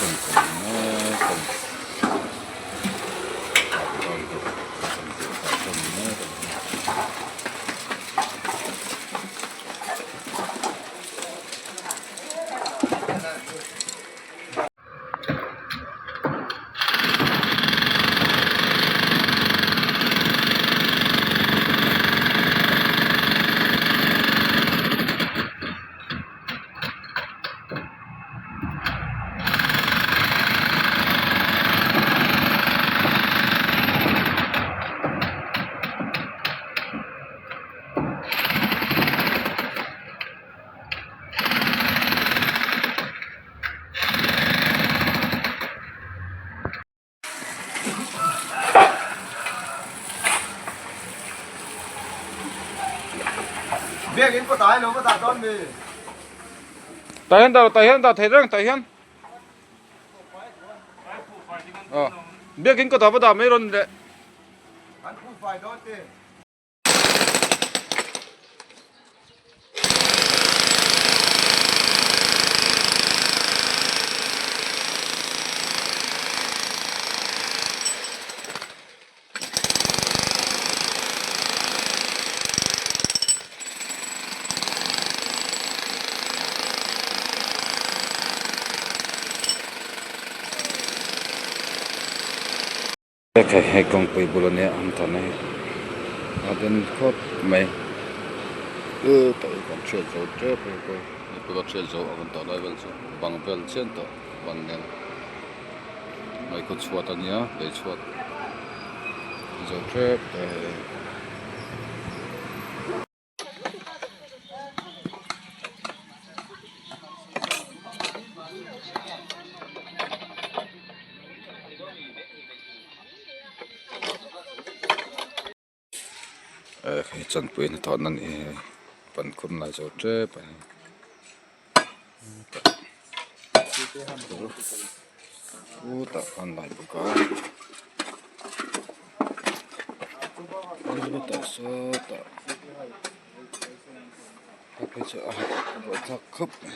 Construction mek a ni. Construction mek a ni. Tah hian dah tah hian dah thei reng tah hian aw biakin kawtah va dah mai rawn leh. Hei kawngpui bul ania an thana hi a den khawp mai tah hi kan hriat zo tep a hei pawh ka hriat zo a rawn tawh lai vel chu bang vel chian tawh bang nen ngaihkhaw chhuat ania lei chhuat zo tep tawh hei. Hei chanpui hnathawh na ni hei ban khum lai zo tep a ni khutah khan lai bawk a khutah sawtah a phei chu a buaithlak khawp mai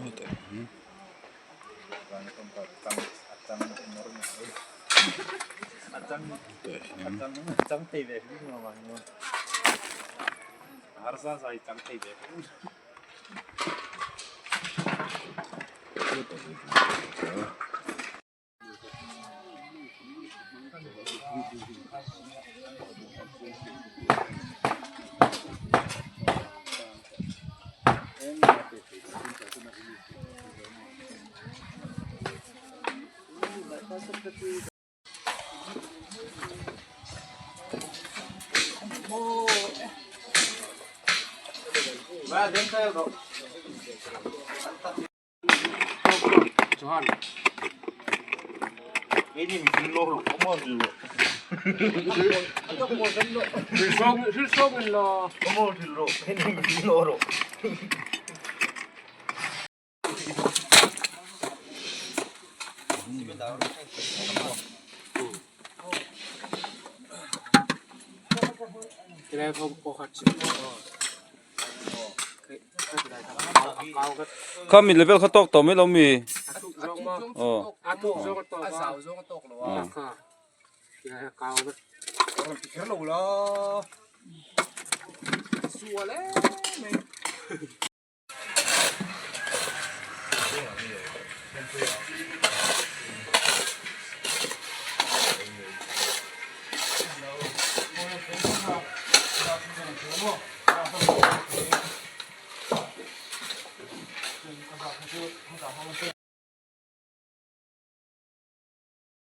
khutah hian. Kha mi level kha tawk tawh mai lo mi aw